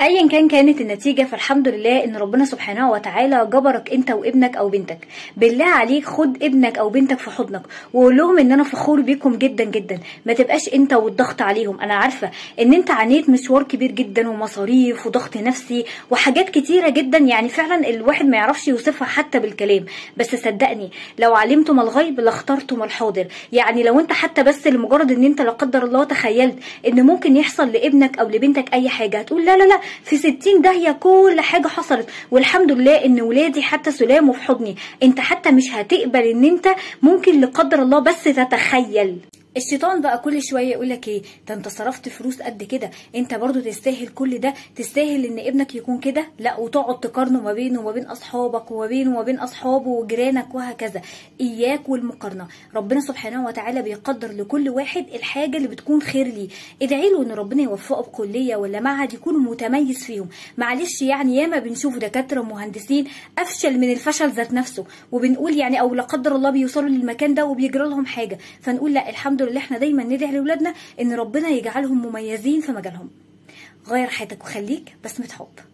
ايا كانت النتيجة، فالحمد لله ان ربنا سبحانه وتعالى جبرك انت وابنك او بنتك. بالله عليك خد ابنك او بنتك في حضنك وقول لهم ان انا فخور بيكم جدا جدا. ما تبقاش انت والضغط عليهم. انا عارفه ان انت عانيت مشوار كبير جدا ومصاريف وضغط نفسي وحاجات كتيرة جدا، يعني فعلا الواحد ما يعرفش يوصفها حتى بالكلام، بس صدقني لو علمتم الغيب لاخترتم الحاضر. يعني لو انت حتى بس لمجرد ان انت لا قدر الله تخيلت ان ممكن يحصل لابنك او لبنتك اي حاجة، هتقول لا لا لا، في 60 داهية كل حاجة حصلت، والحمد لله ان ولادي حتى سلام وفي حضني. انت حتى مش هتقبل ان انت ممكن لا قدر الله بس تتخيل. الشيطان بقى كل شوية يقولك ايه، ده انت صرفت فلوس قد كده، انت برضو تستاهل كل ده، تستاهل ان ابنك يكون كده. لا، وتقعد تقارنه ما بينه وما بين اصحابك وما بينه وما بين اصحابه وجيرانك وهكذا. اياك والمقارنة. ربنا سبحانه وتعالى بيقدر لكل واحد الحاجة اللي بتكون خير ليه. ادعي له ان ربنا يوفقه بكلية ولا معهد يكون متميز فيهم. معلش يعني ياما بنشوف دكاترة ومهندسين افشل من الفشل ذات نفسه، وبنقول يعني او لا قدر الله بيوصلوا للمكان ده وبيجرى لهم حاجة، فنقول لا الحمد لله. احنا دايما ندعي لاولادنا ان ربنا يجعلهم مميزين في مجالهم. غير حياتك وخليك بسمة حب.